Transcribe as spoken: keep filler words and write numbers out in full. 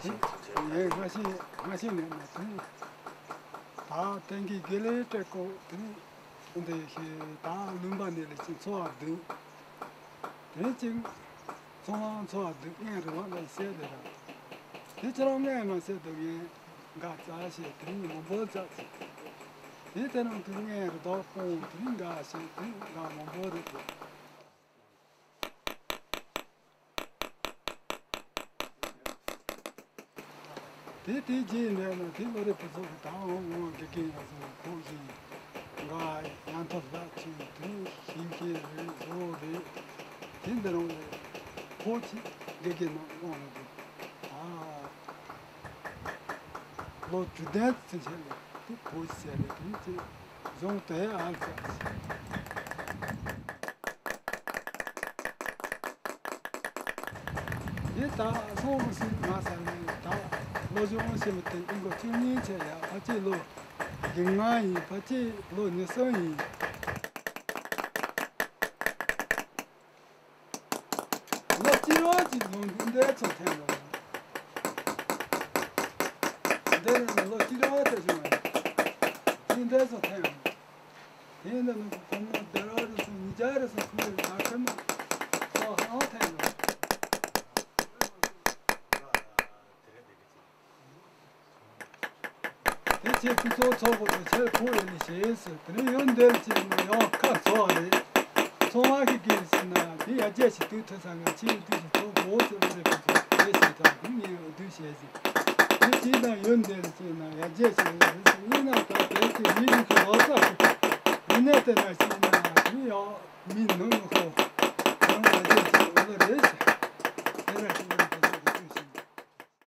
ངས་སྔ་ཕྱི་སྔ་ཕྱི་ནས་ནས་དེ་ནས་ད་གཏན་གྱི་དགེ་ལས་སྤྲད་གོ། དེ་ནས་འདི་ཞེས་ད་ལུང་པ་ནས་ལས་ཀྱི་འཚོ་བ་སྡུག། དེ་ནས་ཅིག་ཚོང་ལང་འཚོ་བ་སྡུག། ངས་རི་བ་ལ་བཤད་དེ་ར། དེ་ཁྱེད་རང་ངས་མ་བཤད་དུ་ངས་འགའ་བཙལ་ཞེས་དེ་ནས་མང་པོ་བཙལ་ཚེ། དེ་དེ་རང་དུ་ངས་རི་དྭགས་སྤོང་དེ་ནས་འགའ་ཞེས་དེ་འགའ་མང་པོ་རེད་དེ། དེ་དེ་རྗེས་ནས་ན་དེ་བློ་རིག་པ་ཚོ་གི་དང་འོང་དགེ་རྒན་ཡང་སོང་ཁོག་བཞིན་འགའ་ཡང་ཐོབ་ལ་ཆེན་དེ་ནས་ཞིང་ཁྱེར་རེད་བཟོ་རེད། དེ་འདི་རང་ལས་ཁོག་ཅིག་དགེ་རྒན་ནང་འོང་ལ་དེ་ཨ་ལོ་བཅུ་ལྡན་ཚུན་ཆད་ལས་དེ་ཁོག་ཅིག་བྱས་ལས་དེ་ནས་ཅེས་གཞུང་དེ་ཨ་ཙ། དེ་ད་སོང་ཟིན་ང་ས་ནས་ད་ལོ་གཞོན་ཞེས་མི་དེ་ཨིན་གོ་བཅུ་གཉིས་ཆེ་ཡ། ཕལ་ཆེར་ལོ་བདུན་ལྔ་ཡིན། ཕལ་ཆེར་ལོ་ཉི་ཤུ་ཡིན། ལོ་གཅིག་རོ་གཅིག་ལོ་འདི་འདྲའི་ཚོ་ཐེངས་ལོ་འདི་ནས་ལོ་གཅིག་རོ་དེ་བྱུང་བ་འདི་འདྲའི་ཚོ་ཐེངས། དེ་ཡིན་ན་ནི་ཁོ་མོ་རྒྱལ་བ་རུ་སོང་ཉིས་བརྒྱ་རུ་སོང་ཁུལ་ལ་ད་ཁེ་མོ་ཁོ་ཧང་ཐལ་ཡོད། དེ་ཚེ་ཁུ་ཚོ་ཚོགས་པ་དང་ཆེར་ཁོ་ཡོད་ནི་ཞེས་ཟེར། དེ་ནས་ཡོད་འདིར་ཅིག་ནི་ཡང་ཁ་ཚོ་བ་རེད། ཚོང་བ་གི་གེ་ཟེར་ན་དེ་ཡར་རྒྱས་ཤིག་དུས་ཐོས་ས་ང་ཆེ་ཡི་དུས་ཤིག་ཚོགས་འོ་ཟེར་བ་རེད། ཁུ་ཚོ་དེ་ཞེས་ཐག་དེ་ངས་འོ་དུས་ཞེས་ཟེར། དེ་ཅིག་དང་ཡོད་འདིར་ཅིག་ན་ཡར་རྒྱས་ཤིག་ཡོད་རེད་ཟེར། ཡིན་ན་ད་དེ་ཚེ་མི་ཡི་གི་ལོ་ཙཱ་ཞིག་ཡིན་ནས་དེ་ན་ཞིག་ན་དེ་ཡང་མི་ནང་ནང་ཁོ་ནང་ལ་རྒྱས་ཀྱི་འོ་ལ་རེད་ཟེར། དེ་ར་ཞིག་